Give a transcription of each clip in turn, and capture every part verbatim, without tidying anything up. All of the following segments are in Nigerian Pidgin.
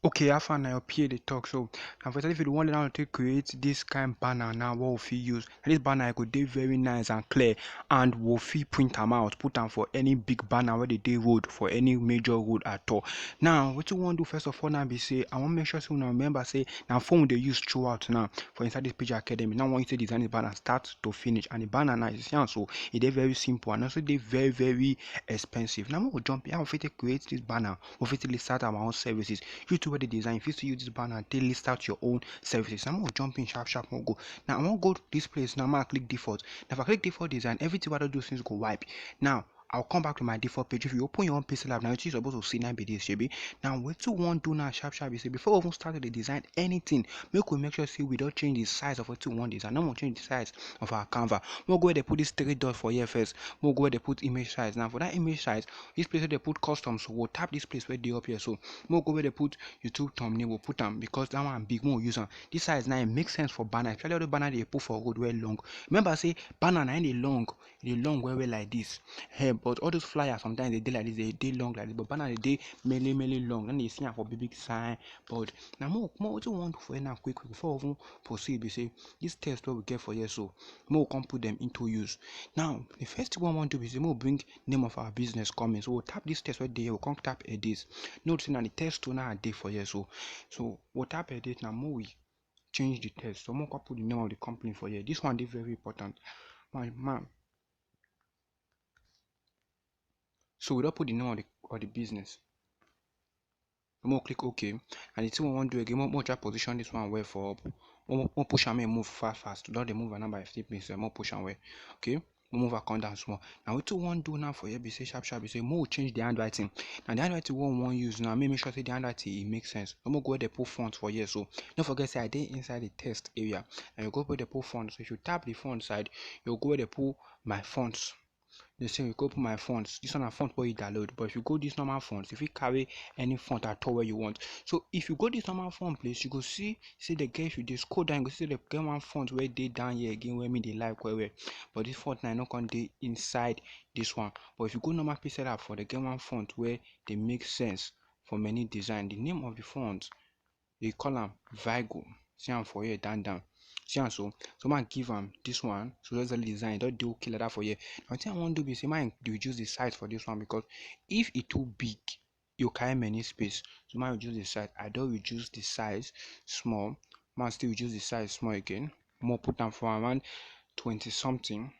Okay, how far na your P A dey talk? So, na for example, if you wan learn how to take create this kind banner now, what we fit use? Na this banner, e go dey very nice and clear, and we fit print am out, put am for any big banner wey dey dey road, for any major road at all. Now, wetin we wan do first of all now be say, I wan make sure say una remember say na phone we dey use throughout now for inside this Page Academy. Now, we wan use take design the banner start to finish, and the banner now, you see am so, e dey very simple and also dey very, very expensive. Now, make we jump in, how we fit take create this banner, we fit list out our own services. You too wey dey design, you fit still use this banner and take list out your own services. Now, make we jump in sharp sharp, make we go. Now, I wan go this place now, make I click default. Now, if I click default design, everything wey I don do since go wipe. Now, I'll come back to my default page. If you open your own Pixel Lab now, wetin you suppose to see now be this, shebi. Now, wetin we wan do now sharp sharp be say, before we even start to dey design anything, make we make sure say we don change the size of wetin we wan design. Now, we wan change the size of our Canva. Make we go where they put this three dot for here first. Make we go where they put image size. Now, for that image size, this place where they put custom, so we'll tap this place where dey up here. So, make we go where they put YouTube thumbnail, we'll put am because that one big, make we use am. This size now, e make sense for banner, especially all the banner they put for road wey long. Remember say banner na im dey long, e dey long well well like this. Eh, but all those flyers sometimes they dey like this, they dey long like this, but banner dey dey mainly, mainly long. Then you see am for big, big sign. But now, make we, make we, wetin we wan do for here now, quick, quick, before we even proceed, be say this text wey we get for here, so make we come put them into use. Now, the first thing we wan do be say make we bring name of our business come in. So we'll tap this text wey dey here, we'll come tap edit. Note say na the text tool now dey for here, so, so we'll tap edit now, make we change the text. So make we come put the name of the company for here. This one dey very important, my man. So we don put the name of the, of the business. Make we click okay. And the thing we wan do again, make we, make we try position this one well for up. Make we, make we push am, make e move fast fast. Don dey move am now by fifteen minutes, so make we push am well. Okay. Make we move am come down small. Now, wetin we wan do now for here be say sharp sharp be say make we change the handwriting. Now, the handwriting wey we wan use now, make we make sure say the handwriting, e make sense. So make we go where they put font for here. So don't forget say I dey inside the text area. And you go where they put font. So if you tap the font side, you go where they put my fonts. They say you go put my fonts. This one na font wey you download. But if you go this normal font, you fit carry any font at all wey you want. So if you go this normal font place, you go see say they get, if you dey scroll down, you go see say they get one font wey dey down here again wey me dey like well well. But this font now, e no come dey inside this one. But if you go normal Pixel Lab, for they get one font wey dey make sense for many design. The name of the font, they call am Vigo. See am for here, down, down. See am so. So make I give am this one. So that's the design. Don't do kill that for here. Now, thing I wan do be say, make I reduce the size for this one, because if e too big, you carry many space. So make I reduce the size. I don reduce the size small. Make I still reduce the size small again. Make we put am for around twenty something.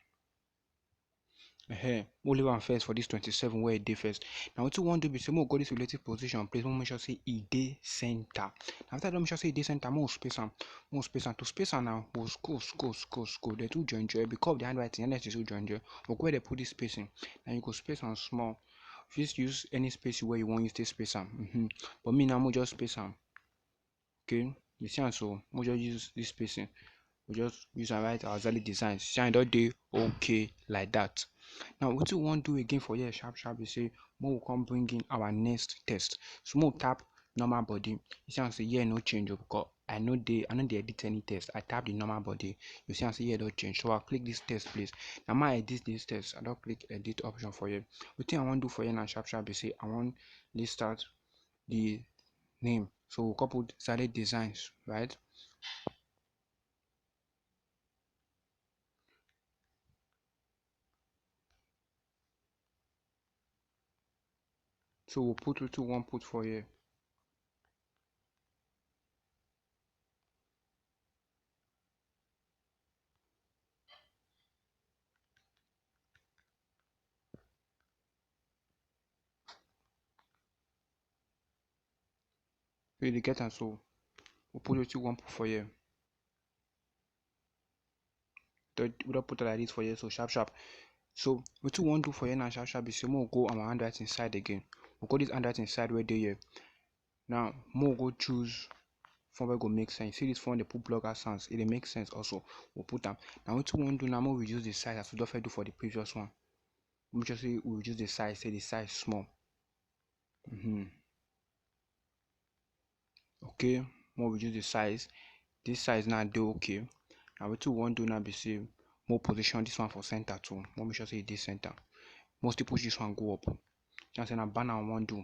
Ehen, make we leave am first for this twenty-seven wey e dey first. Now, wetin we wan do be say, make we go this relative position place, make we make sure say e dey center. Now, after I don make sure say e dey center, make we space am, make we space am. To space am now, we go scroll, scroll, scroll, scroll. They too join join because of the handwriting, handwriting too join join. We go where they put this spacing. Now, you go space am small. Fit use any space wey you wan use take space am. Mm-hmm. But me now, make we just space am. Okay, you see am so, make we just use this spacing. We just use and write our Xali design. See am, e don dey okay like that. Now, wetin we wan do again for here sharp sharp be say, make we come bring in our next text. So make we tap normal body. You see am say here no change o, because I no dey, I no dey edit any text. I tap the normal body. You see am say here don change. So I'll click this text place. Now make I edit this text. I don click edit option for here. Wetin I wan do for here now sharp sharp be say, I wan list out the name. So we'll come put Xali Designs, right? So we'll put wetin we wan put for here. So you dey get am so. We put wetin we wan put for here. Don, we don put am like this for here, so sharp sharp. So wetin we wan do for here now sharp sharp be say, make we go our handwriting side again. We go this handwriting side wey dey here. Now make we go choose font wey go make sense. See this font, they put blogger sans. E dey make sense also. We'll put am. Now wetin we wan do now, make we reduce the size as we don first do for the previous one. Make sure say we reduce the size, say the size small. Mm-hmm. Okay, make we reduce the size. This size now dey okay. Now wetin we wan do now be say, make we position this one for center too. Make we make sure say e dey center. Make we still push this one go up. Just say na banner we wan do.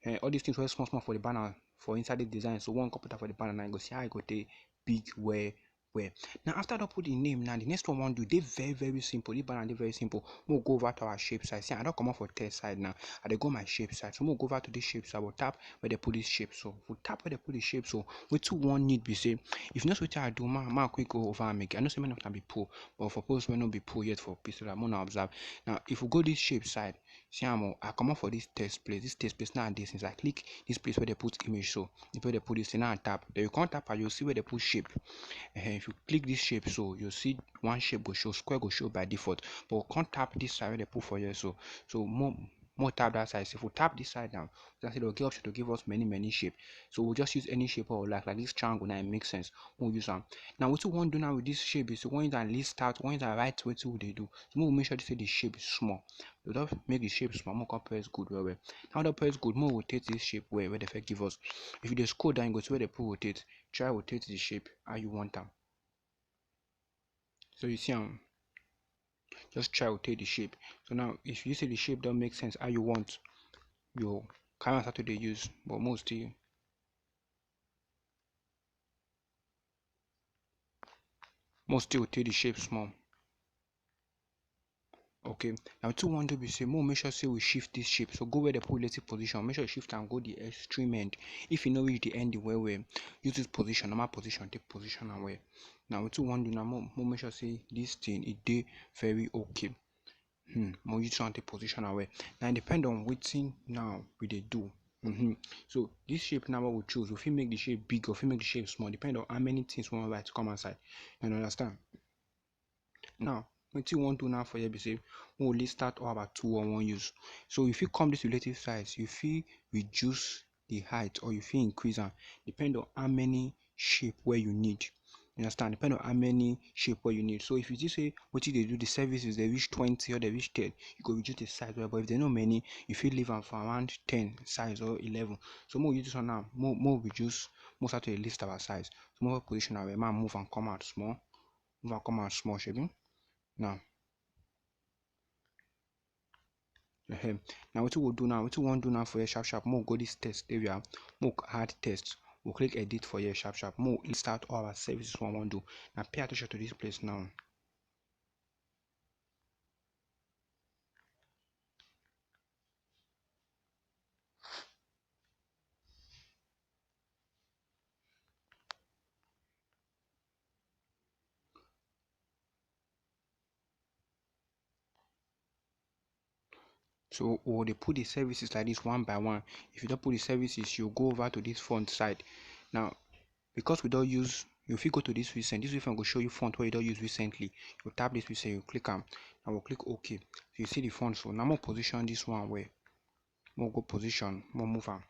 Eh, all these things wey small small for the banner for inside the design. So one computer for the banner now, you go see how e go dey big well well. Now after I don put the name, now the next one I wan do dey very very simple. The banner dey very simple. Make we go over to our shape side. See, I don comot for text side now. I dey go my shape side. So make we go over to this shape side. I go tap where they put this shape. So if we tap where they put the shape, so wetin we wan need be say, if you know wetin I do, ma ma quick go over am again. I know say many of them be poor, but for those wey no be poor yet for pixel, I wanna observe. Now if we go this shape side, see am o, I comot for this text place. This text place now dey since I click this place where they put image. So the place they put this thing, now I tap. Then you can't tap and you see where they put shape. Eh, if you click this shape, so you see one shape go show, square go show by default. But we can't tap this side where they put for here. So so more more tap that side. So if we tap this side now, you can see they'll give option to give us many many shape. So we'll just use any shape or like like this triangle now, it makes sense. We'll use am. Now what we wan do now with this shape is when you list out, when you write wetin we dey do. So make we make sure say the shape is small. We don make the shape small, make we press good well well. Now that press good, make we rotate this shape where where they fit give us. If you dey scroll down, you go see where they put rotate. Try rotate the shape how you want am. So you see am, just try rotate the shape. So now if you see the shape don make sense how you want, you carry am start to dey use, but make we still make we still rotate the shape small. Okay, now two one do be say make we make sure say we shift this shape. So go where they put relative position, make sure you shift and go the extreme end. If you know reach the end well well, use this position, normal position, take position and well. Now two one do now, make we make sure say this thing it dey very okay. Hmm, make we use one take position and well. Now it depend on wetin now we dey do. Mm-hmm. So this shape now what we choose, we fit make the shape big or fit make the shape small, depend on how many things we wan write come outside. You understand? Now wetin we wan do now for here be say we will list out all our tool we wan use. So you fit come this relative size, you fit reduce the height or you fit increase am, depend on how many shape wey you need. You understand? Depend on how many shape wey you need. So if you see say wetin dey do the services dey reach twenty or dey reach ten, you go reduce the size well. But if there no many, you fit leave am for around ten size or eleven. So make we use this one now. Make we reduce, make we start to dey list our size. So make we position am well, make I move am come out small. Move am come out small, shebi. Now, ehem. Now wetin we do now? Wetin we wan do now for here sharp sharp? Make we go this text area. Make we add text. We click edit for here sharp sharp. Make we list out all our services we wan do. Now pay attention to this place now. So we dey put the services like this one by one. If you don put the services, you go over to this font side. Now, because we don use, you fit go to this recent. This recent go show you font wey you don use recently. You tap this recent, you click am, and we'll click OK. So you see the font. So now make we position this one well. Make we go position, make we move am.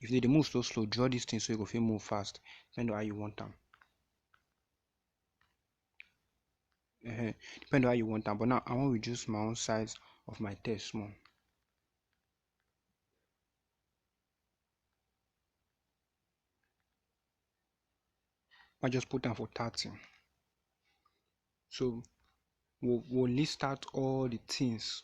If you dey move slow slow, draw this thing so you go fit move fast. Depend on how you want am. Uh-huh. Depend on how you want am. But now I wan reduce my own size of my text small. I just put am for thirty. So we'll, we'll list out all the things,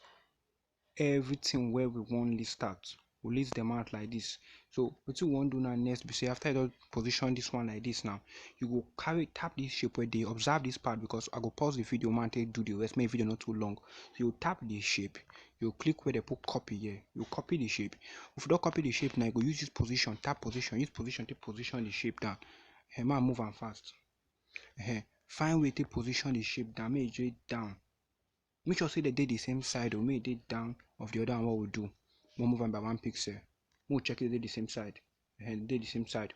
everything wey we wan list out. We'll list them out like this. So wetin we wan do now next be say after you don position this one like this now, you go carry tap this shape wey dey, observe this part because I go pause the video, man, take do the rest, make the video not too long. So you tap the shape, you click where they put copy here, you copy the shape. If you don copy the shape now, you go use this position, tap position, use position take position the shape down. Hey, man, move am fast. Hey, find way take position the shape down, make e dey down. Make sure say they dey the same side, or make e dey down of the other one wey we do. We'll move am by one pixel. We'll check if they dey the same side. And dey the same side.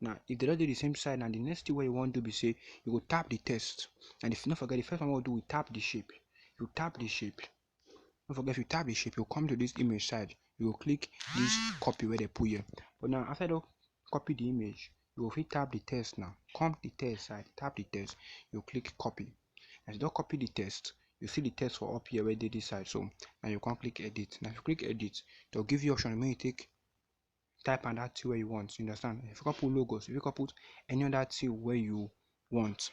Now, if they don dey the same side, now the next thing wey you wan do be say you go tap the text. And if you no forget, the first one wey we do, we tap the shape. You tap the shape. No forget, if you tap the shape, you come to this image side. You go click this copy wey they put here. But now, after you don copy the image, you go fit tap the text now. Come the text side, tap the text. You click copy. As you don copy the text, you see the text for up here wey dey this side. So now you come click edit. Now if you click edit, they'll give you option, make you take type and that thing wey you want. You understand? If you can put logos, if you can put any other thing wey you want.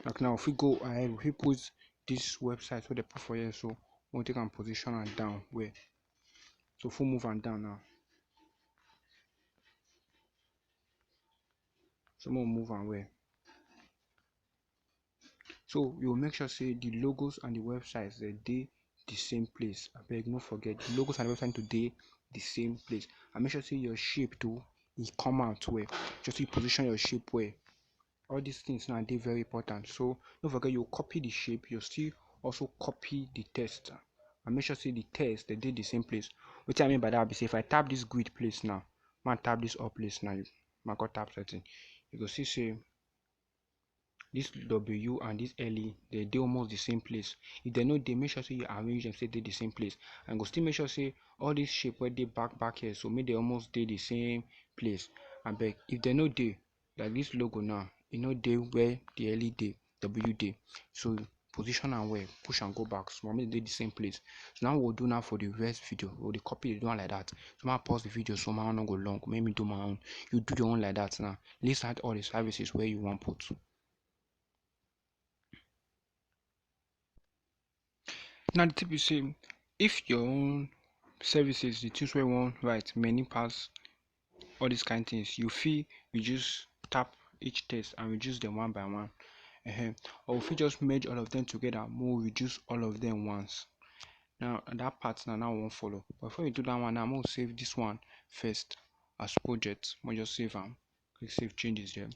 Like now, if we go ahead, if we put this website wey dem put for here so, we take am position am down well. So we move am down now. So we move am well. So you make sure say the logos and the websites dem dey the same place. Abeg, no forget, the logos and the website to dey the same place. And make sure say your shape too, e come out well. Just you position your shape well. All these things now dey very important. So no forget, you copy the shape, you still also copy the text. And make sure say the text dem dey the same place. Wetin I mean by that be say, if I tap this grid place now, man tap this up place now, man go tap setting, you go see say this W and this L E, dem dey almost the same place. If dem no dey, make sure say you arrange dem say dey the same place. And go still make sure say all this shape wey dey back back here so, make dem almost dey the same place. Abeg, if dem no dey, like this logo now, e no dey where the L E dey, W dey. So position am well, push am go back small, make dem dey the same place. So now what we do now for the rest video, we dey copy, dey do am like that. So make I pause the video so my own no go long, make me do my own. You do your own like that now. List out all the services wey you wan put. Now the tip be say, if your own services, the things wey you wan write, many pass all these kind things, you fit reduce, tap each text and reduce them one by one. Ehen. Or you fit just merge all of them together, make we reduce all of them once. Now that part na now we wan follow. But before you do that one now, make we save this one first as project. Make we just save am. Click save changes there.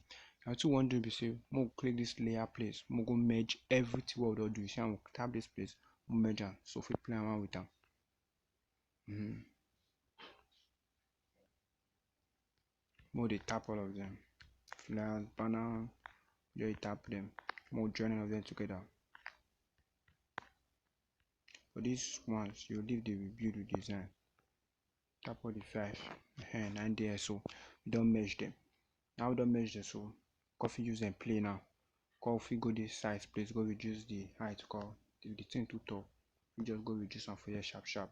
Now wetin we wan do be say, make we click this layer place, make we go merge everything wey we don do. You see am, we tap this place, make we merge am. So we fit play around with am. Mm-hmm. Make we dey tap all of them. Flyers, banner, just tap them. Make we join all of them together. For these ones, you leave the rebuild with design. Tap all the five. Ehen, na there so. We don merge them. Now we don merge them so, come fit use them play now. Come fit go this size place, go reduce the height, come if the thing too tall, you just go reduce am for here sharp sharp.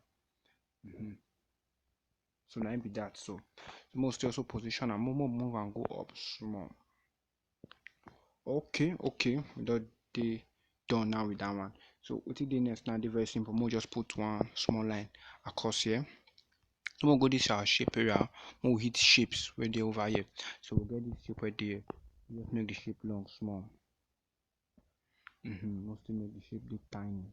Mm-hmm. So na im be that. So, so make we still also position am, make we move am go up small. Okay, okay, we don dey done now with that one. So wetin dey next now dey very simple. Make we just put one small line across here. So make we go this our shape area, make we hit shapes wey dey over here. So we get this shape wey dey here. We just make the shape long small. Mm-hmm. Make we still make the shape dey tiny.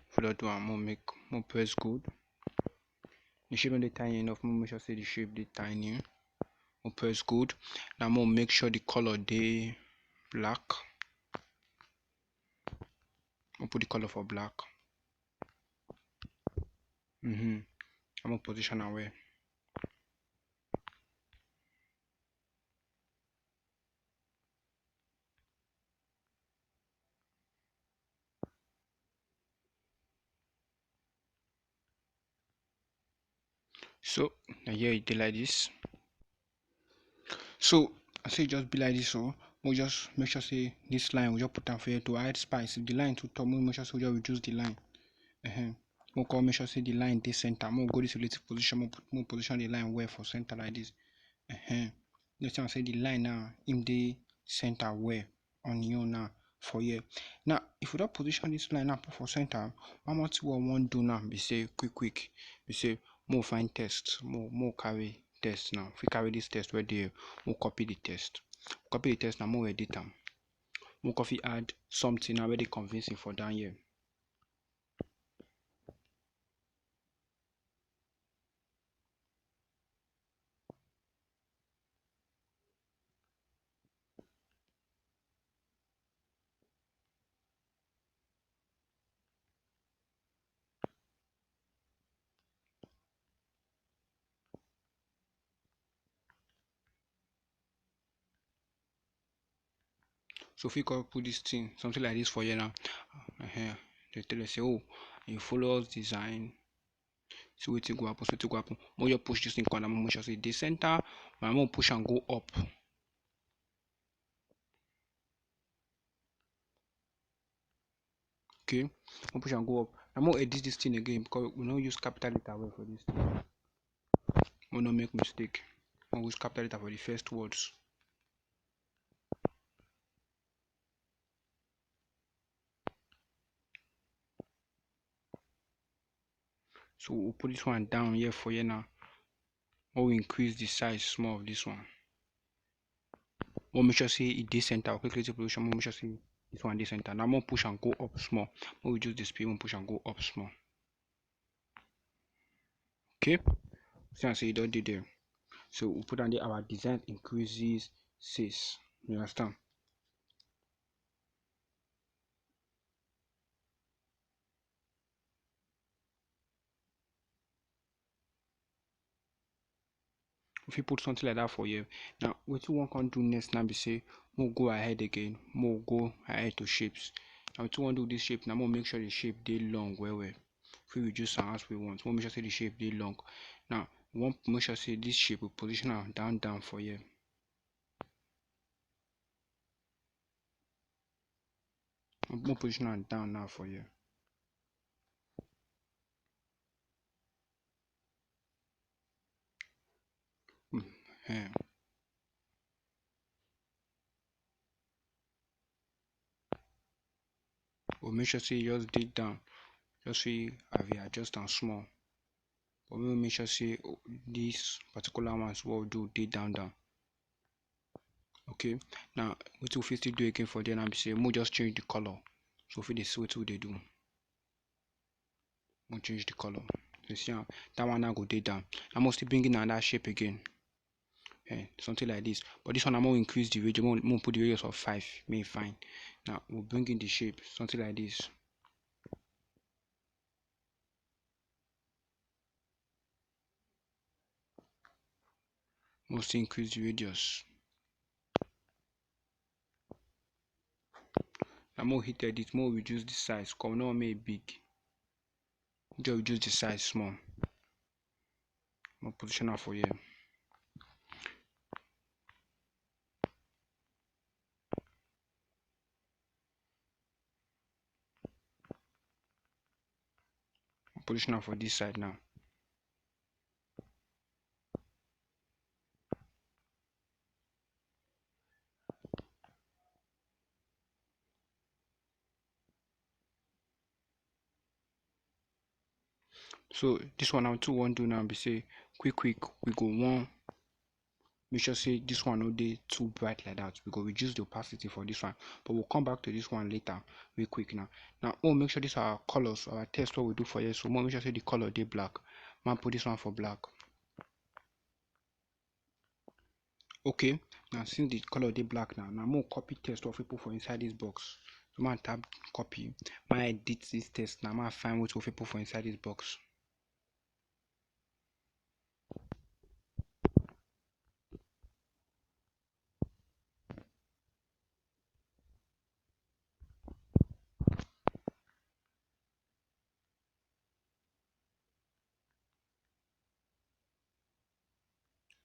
If we don do am, make we press good. The shape no dey tiny enough, make we make sure say the shape dey tiny. We press good. Now make we make sure the color dey black. We put the color for black. Mm-hmm. Make we position am well. So na here e dey like this. So I say e just be like this. So we just make sure say this line, we just put am for here to hide space. If the line too tall, we make sure say we just reduce the line. Uh-huh. We come make sure say the line dey center. We go this relative position, we put, we position the line well for center like this. Uh-huh. Let's say the line now, im dey center well on your now for here. Now, if we don position this line now put for center, one more thing we wan do now be say quick quick, be say make we find text, make we, make we carry text now. If we carry this text wey dey, make we copy the text. Copy the text now, make we edit am. Make we fit add something now wey dey convincing for down here. So if we come put this thing, something like this for here now, uh-huh. They tell us say, "Oh, you follow us design." So wetin go happen, so wetin go happen. Make you push this thing come down, make sure say e dey center. But I'm gonna push and go up. Okay, I'll push and go up. I'm gonna edit this thing again because we don't use capital letter well for this thing. We don't make mistake. We use capital letter for the first words. So we'll put this one down here for you now. We'll increase the size small of this one. We'll make sure see it this center. We'll click the position. We'll make sure see this one this center. Now we'll push and go up small. We'll reduce the speed. We'll push and go up small. Okay. So I say you don't do there. So we'll put on the our design increases six. You understand? If you put something like that for you now, what you want can do next now be say more go ahead again, more go ahead to shapes. Now what you want to do this shape now, more make sure the shape they long well well. If we reduce am as we want, more make sure say the shape they long. Now we want make sure say this shape will position am down down for you. More position am down now for you. Hmm. We'll make sure say you just dig down. Just see I will adjust and small. But we'll make sure say this particular ones what we do dig down down. Okay, now what we fit do again for there now be say we just change the color. So if they see what they do, we change the color. You see am, that one now go dey down. I must bring in another shape again. Eh, something like this. But this one I'm gonna increase the radius. I'm gonna put the radius of five. May fine. Now we'll bring in the shape, something like this. Must increase the radius. I'm gonna hit edit, more reduce the size. Come now, make big. Just reduce the size small. More position am for here. Position am for this side now. So this one now too won't do now be say quick quick we go one. Make sure say this one no dey too bright like that. We go reduce the opacity for this one, but we'll come back to this one later. Real quick now. Now we'll make sure these are our colors, our text what we do for here. So we'll make sure say the color dey black. Man put this one for black. Okay, now since the color dey black now, now more copy text what people for inside this box. So man tab copy. Man edit this text now. Man find what people for inside this box.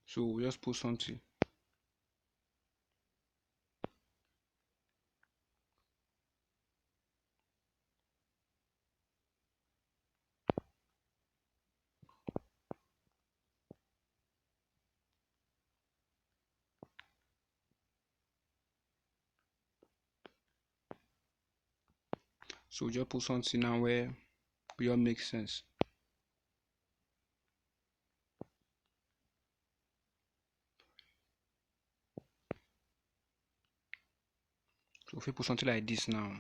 So we just put something. So just put something now where will make sense. So if we put something like this now,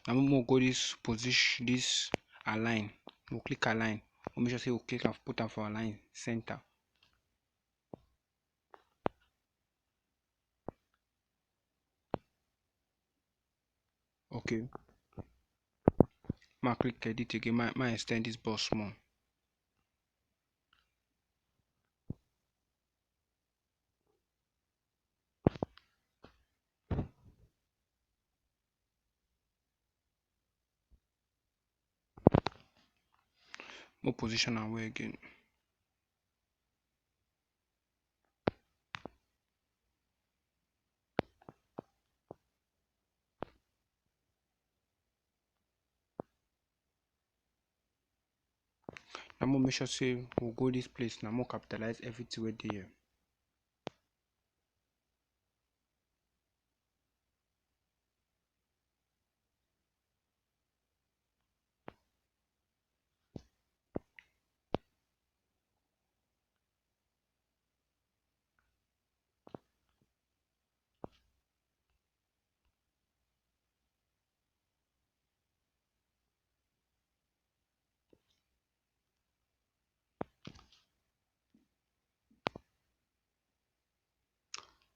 now we go this position, this align. We'll click align. We'll make sure say we click and put am for align center. Okay. Ma click edit again. Ma, ma extend this box more. More position away again. Now, make sure say we go this place now, make we capitalize everything wey dey here.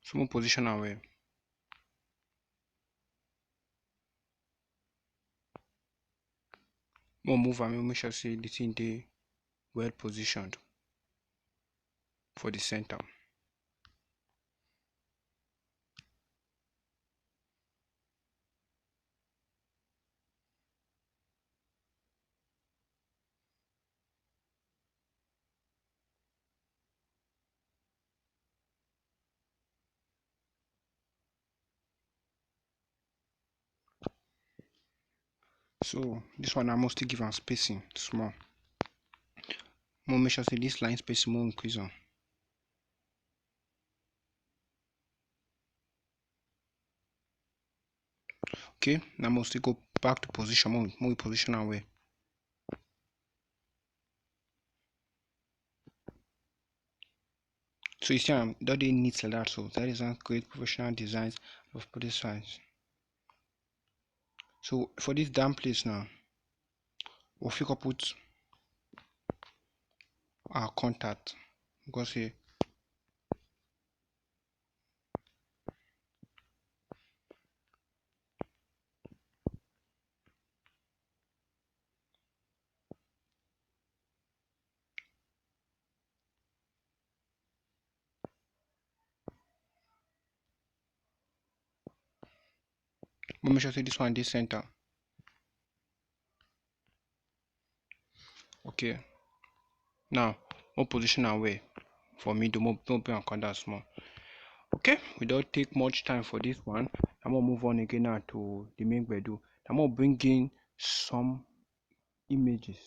So make we position am well. Make we move am, make we make sure say the thing dey well positioned for the center. So this one, I must still give am spacing small. Make we make sure say this line spacing, make we increase am. Okay, now make we still go back to position, make we, make we position am well. So you see, am don dey neat like that. So that is how create professional designs of product signs. So for this down place now, we fit come put our contact, because say Make we make sure say this one dey center. Okay. Now, make we position am well for middle, make we, make we bring am come down small. Okay, we don take much time for this one. Now make we move on again now to the main gbedu. Now make we bring in some images.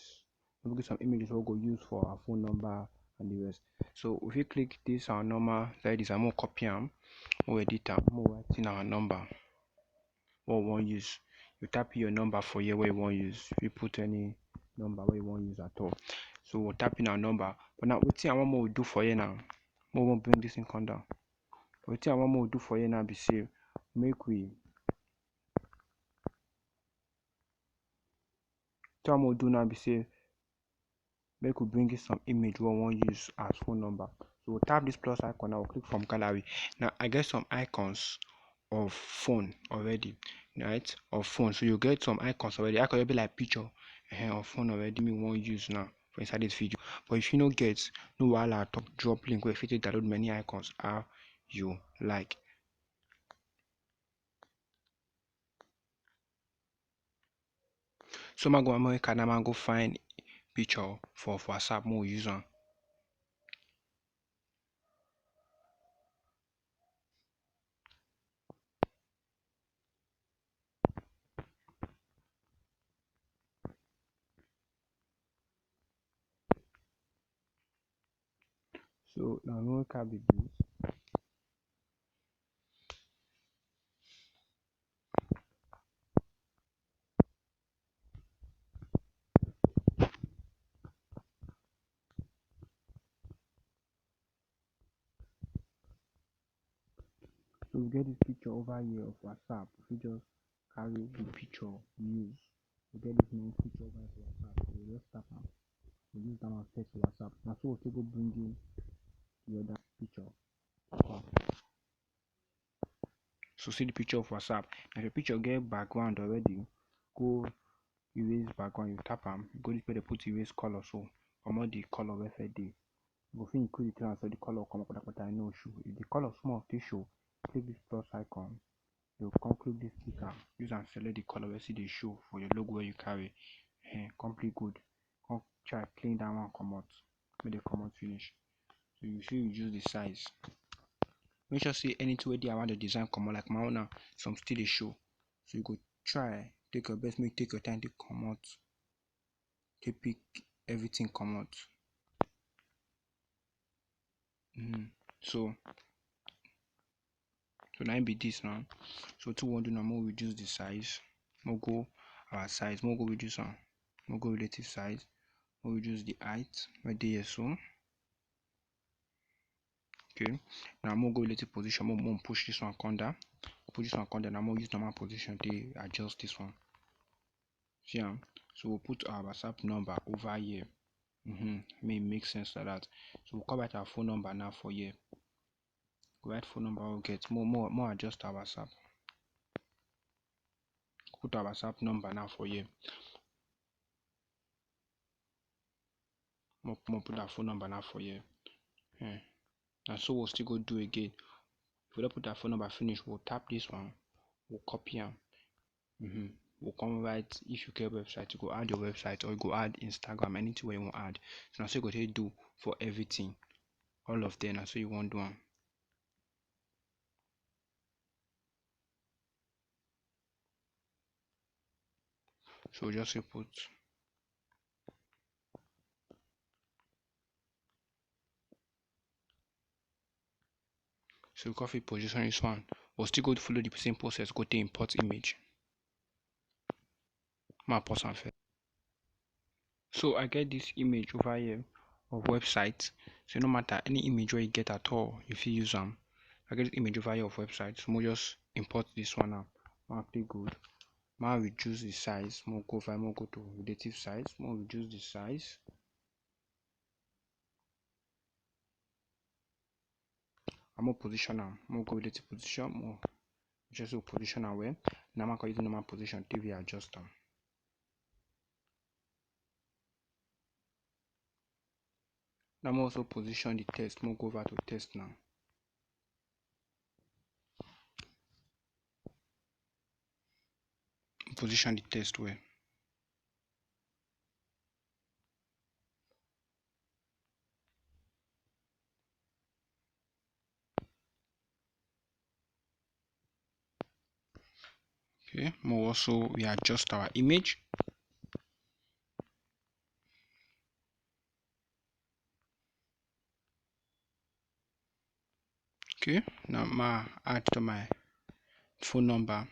We bring some images wey we go use for our phone number and the rest. So we fit click this our normal, like this, and make we copy am, make we edit am, make we write in our number wey we wan use. You type your number for here wey you wan use. You fit put any number wey you wan use at all. So we type in our number. But now wetin I wan make we do for here now, make we bring this thing come down. Wetin I wan make we do for here now be say, make we, wetin I wan make we do now be say, make we bring in some image wey we wan use as phone number. So we'll tap this plus icon now, we'll click from gallery. Now I get some icons of phone already, right? Of phone. So you get some icons already. Icon will be like picture, eh, of phone already wey we wan use now for inside this video. But if you no get, no wahala at all. Drop link where you fit download many icons how you like. So make we go America now, make we go find picture for, for WhatsApp, make we use am. So now make we copy this. So we get this picture over here of WhatsApp. We just carry the picture use. We get this main picture over here for WhatsApp. So we just tap am. We use that one set to WhatsApp. Now so we still go bring in the other picture. So see the picture of WhatsApp. If your picture get background already, go erase background. You tap am, you go this where they put erase color. So comot the color wey first dey. You go fit include the thing so the color come up, but I no show. If the color small still show, click this plus icon. You come click this sticker. Use and select the color wey still dey show for your logo wey you carry. Eh, come click good. Come try clean that one comot. Make dem comot finish. So you fit reduce the size. Make sure say anything wey dey around the design comot, like my own now, some still dey show. So you go try take your best, make you take your time to comot, take pick everything comot. Mm. So, so na im be this now. So two one do now, more reduce the size, more go our size, more go reduce am, more go relative size, more reduce the height right there so. Okay, now more go relative position, more, more push this one come down, push this one come down, now more use normal position to adjust this one. See am? So we'll put our WhatsApp number over here. Mm-hmm. May make sense like that. So we'll come write our phone number now for here. Go write phone number, we'll get more, more, more adjust our WhatsApp. Put our WhatsApp number now for here. More, more put our phone number now for here. Eh. And so we'll still go do again. If we don't put our phone number finish, we'll tap this one, we'll copy am. Mm-hmm. We'll come right, if you get website, you go add your website, or you go add Instagram, anything where you want add. So now so you go to do for everything. All of them, now so you want do one. So we'll just say put. So we come fit position this one. We'll still go follow the same process, go to import image. Ma pause am first. So I get this image over here of website. So no matter any image where you get at all, you fit use am. I get this image over here of website. So mo just import this one now. Ma click good. Ma reduce the size. Mo go find, mo go to relative size. Mo reduce the size. I'm more position am. Mo go relative position. Mo just go position am well. Now I can use normal position till we adjust am. Now I'm also position the text. Mo go over to text now. Position the text well. Okay, mo also we adjust our image. Okay, now ma add to my phone number.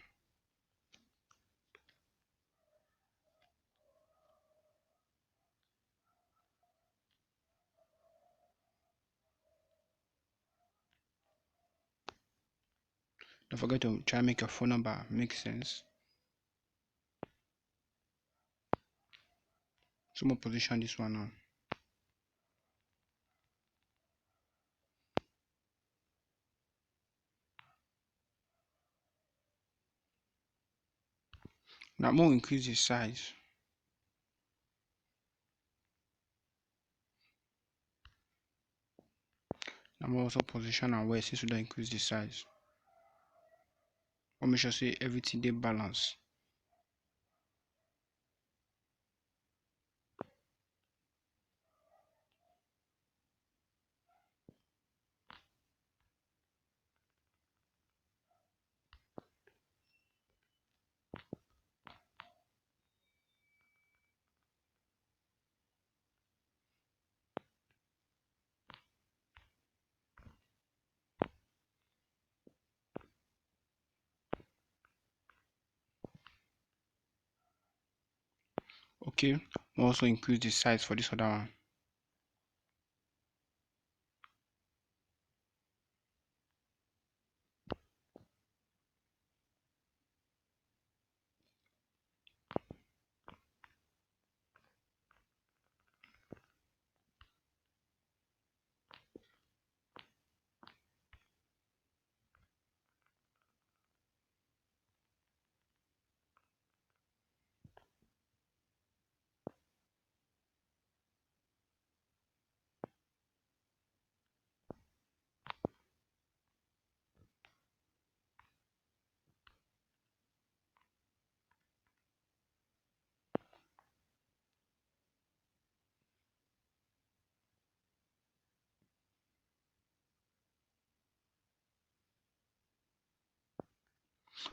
Don't forget to try make your phone number make sense. So mo position this one now. Now mo increase the size. Now mo also position am well since we don increase the size. Mo make sure say everything dey balance. Okay, we also increase the size for this other one.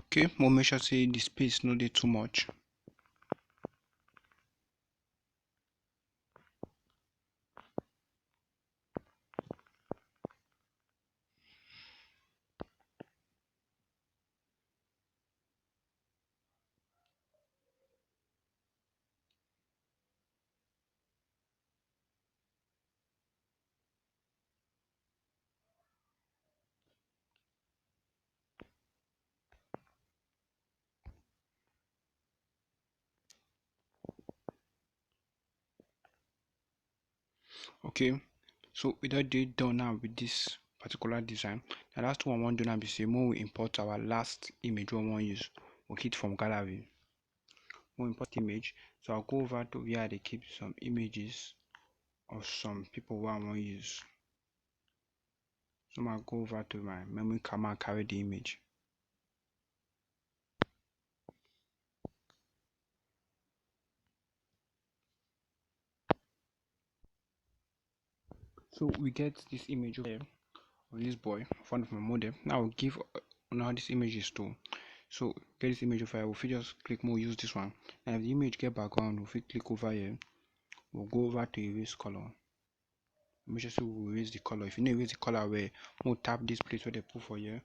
Okay, we'll make sure say the space no dey too much. Okay, so we don dey done now with this particular design. The last one I wan do now be say make we import our last image wey we wan use. We hit from gallery. We import image. So I'll go over to where I dey keep some images of some people wey I wan use. So I'll go over to my memory card, make I carry the image. So we get this image over here of this boy, one of my model. Now I'll give uh, now this image is too. So get this image over here. We fit just click more, use this one. Now if the image get background, we fit click over here. We'll go over to erase color. Make sure say we erase the color. If you no erase the color well, we'll tap this place where they put for here.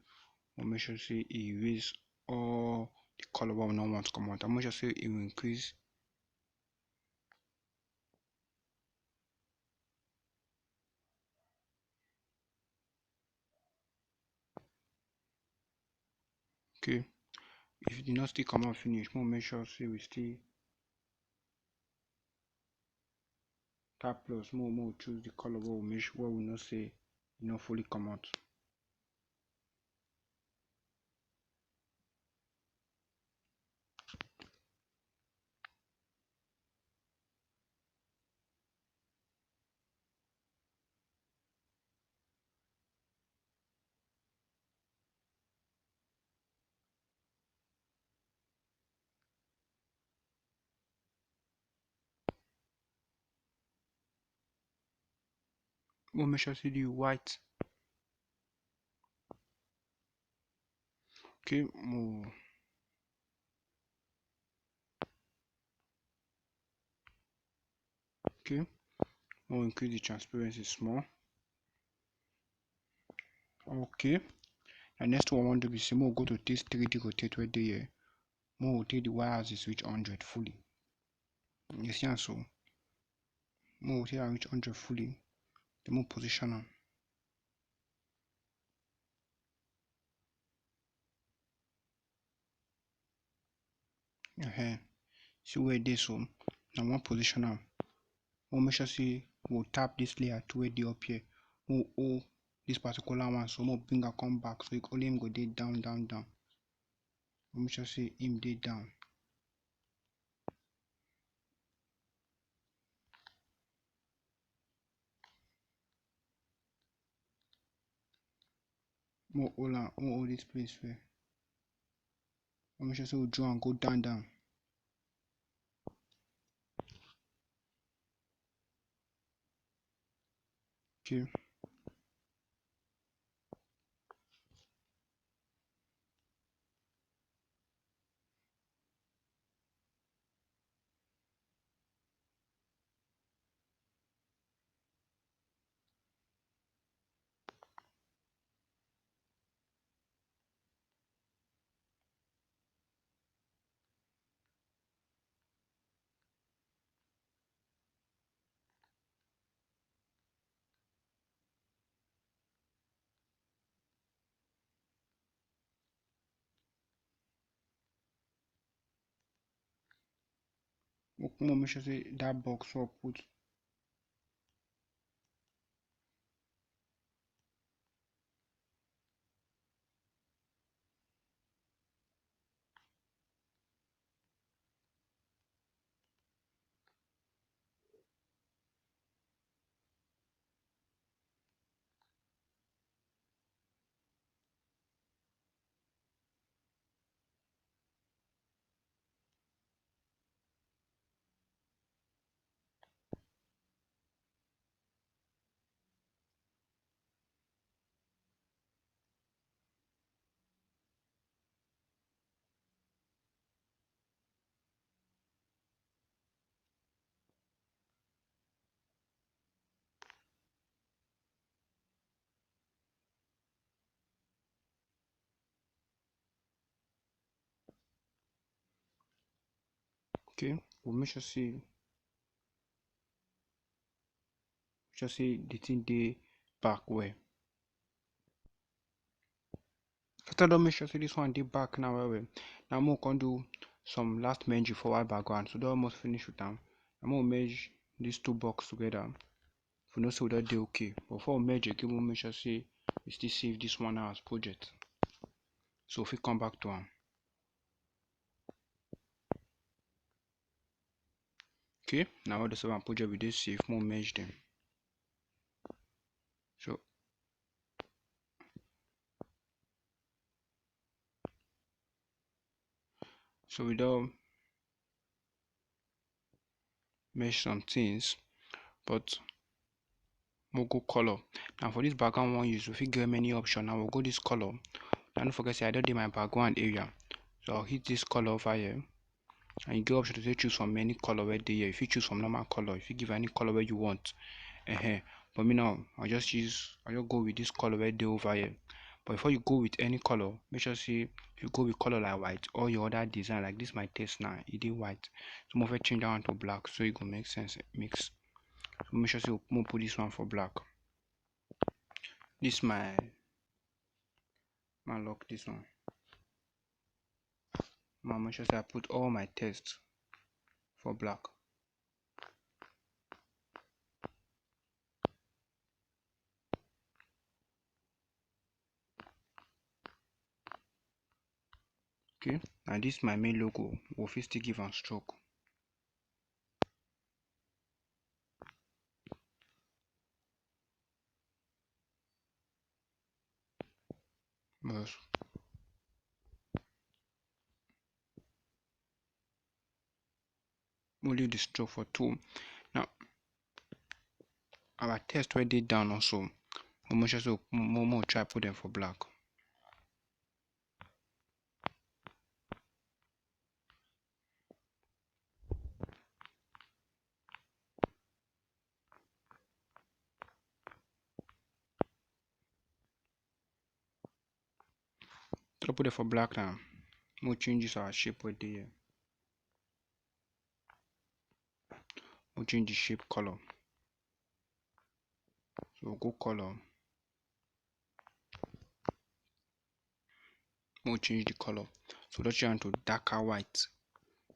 We'll make sure say e erase all the color wey we no want come out. And make sure say e will increase. Okay. If you did not still come out finish, we'll make sure say we still tap plus more, more choose the color wey we make sure wey we know say e no fully come out. We'll make sure say the white. Okay, more. Okay, we'll increase the transparency small. Okay, the next one I want to be say, we'll go to this three D rotate right there. We'll take the y axis reach hundred fully. You see am so? We'll take am reach hundred fully. Then we'll position am. Uh-huh. See where e dey so. Now we wan position am. We'll make sure say we'll tap this layer to where e dey up here. We'll hold this particular one, so we'll bring am come back. So it only him go dey down, down, down. We'll make sure say him dey down. We'll hold am, we'll hold this place well. We'll make sure say we draw and go down, down. Okay. We'll make sure say that box wey we put. Okay, we'll make sure say, make sure say the thing dey back well. After I don make sure say this one dey back now well well, now make we come do some last merge for white background. So don almost finish with am. Now make we merge these two box together. You know, so that they okay. But for merge again, we'll make sure say we still save this one as project. So if we come back to am. Okay, now all the seven project we did save, more merge them. So so we don't merge some things, but we'll go color. Now for this background one use, if you get many option, I will go this color. Now don't forget say I don't do my background area. So I'll hit this color over here. And you get option to say choose from any color where they here. If you choose from normal color, if you give any color where you want. Uh-huh. But me now, I just use I just go with this color where they over here. But before you go with any color, make sure say if you go with color like white or your other design like this my taste now, it is white. So I'm gonna change that one to black so it go make sense mix. So make sure say we'll put this one for black. This my my lock this one. Now make sure say I put all my text for black. Okay, and this my main logo. We'll first still give am stroke. Yes. We'll leave the stroke for two. Now our text where they down also. We'll make sure so more more try put them for black. Try put it for black now. We'll change this our shape right there. We'll change the shape color. So we'll go color. We'll change the color. So let's change to darker white.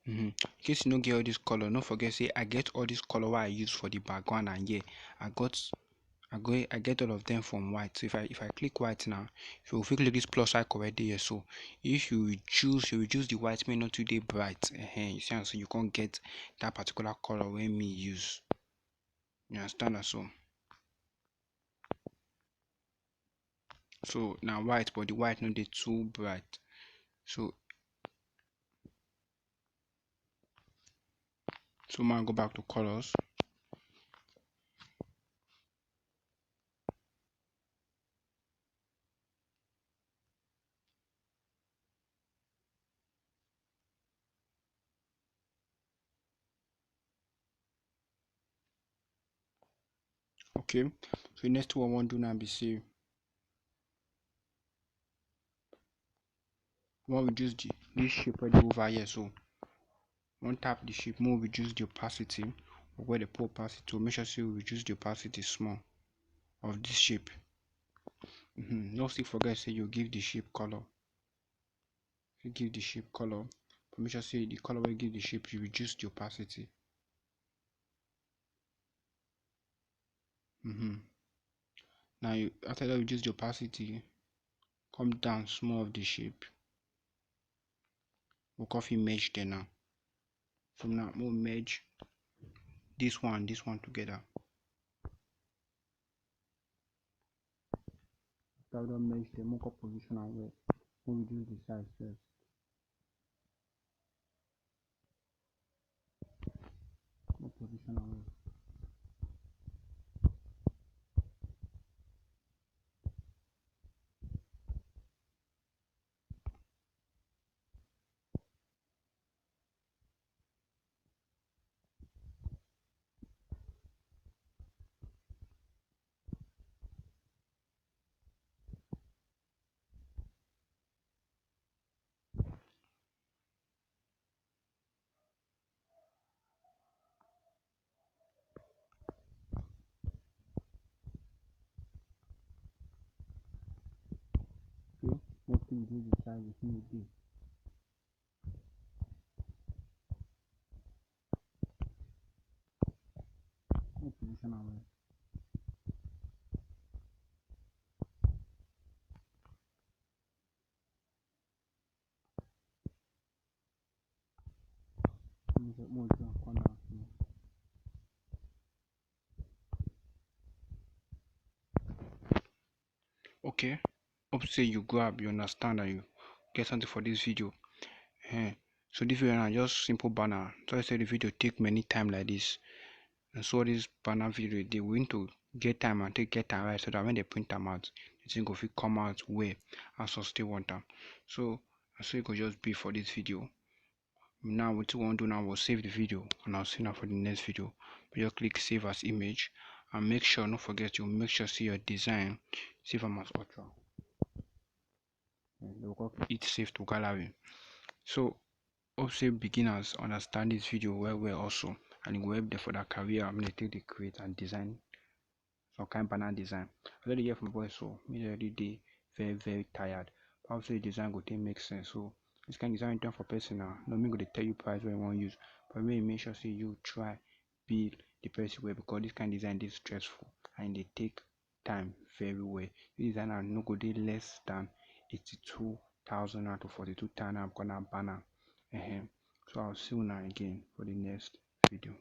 Mm-hmm. In case you no get all this color, no forget say I get all this color where I use for the background and yeah, I got I go I get all of them from white. So if I if I click white now, if you click this plus icon right there, so if you reduce you reduce the white may not too day bright. Uh-huh. You see, so you can't get that particular color when me use. You understand that so? So now white, but the white not dey too bright. So so now go back to colors. Okay, so the next one I want do now be say we wan reduce the this shape right over here. So we wan tap the shape, more reduce the opacity. We go the put opacity to make sure say we reduce the opacity small of this shape. Mm-hmm. No still forget say you give the shape color. You give the shape color, but make sure say the color will give the shape you reduce the opacity. Mm-hmm. Now you after that reduce the opacity, come down small of the shape. We'll coffee merge there now. So now we'll merge this one, this one together. After we don merge them, make up position and well. We'll reduce the size first. Make position and well. Wetin you do the size is no dey. No position am well. Okay, hope say you grab, you understand, and you get something for this video. Ehen. So this video na just simple banner. So I say the video take many time like this. And so this banner video dey, we need to get time and take get am right so that when they print am out, the thing go fit come out well as us take want am. So na so e go just be for this video. Now wetin we wan do now, we'll save the video and I'll see you now for the next video. But just click save as image and make sure, no forget, you make sure say your design, save am as ultra. Then we go hit save to gallery. So hope say beginners understand this video well well also, and e go help them for their career when they take dey create and design some kind banner design. I don dey hear from boys, so me already dey very very tired. But hope say the design go take make sense. So this kind design done for person now. No, me go dey tell you price wey you wan use, but make you make sure say you try build the person well, because this kind design dey stressful and e dey take time very well. This design now no go dey less than eighty-two thousand naira to forty-two thousand naira, because na banner. Ehen. So I'll see una again for the next video.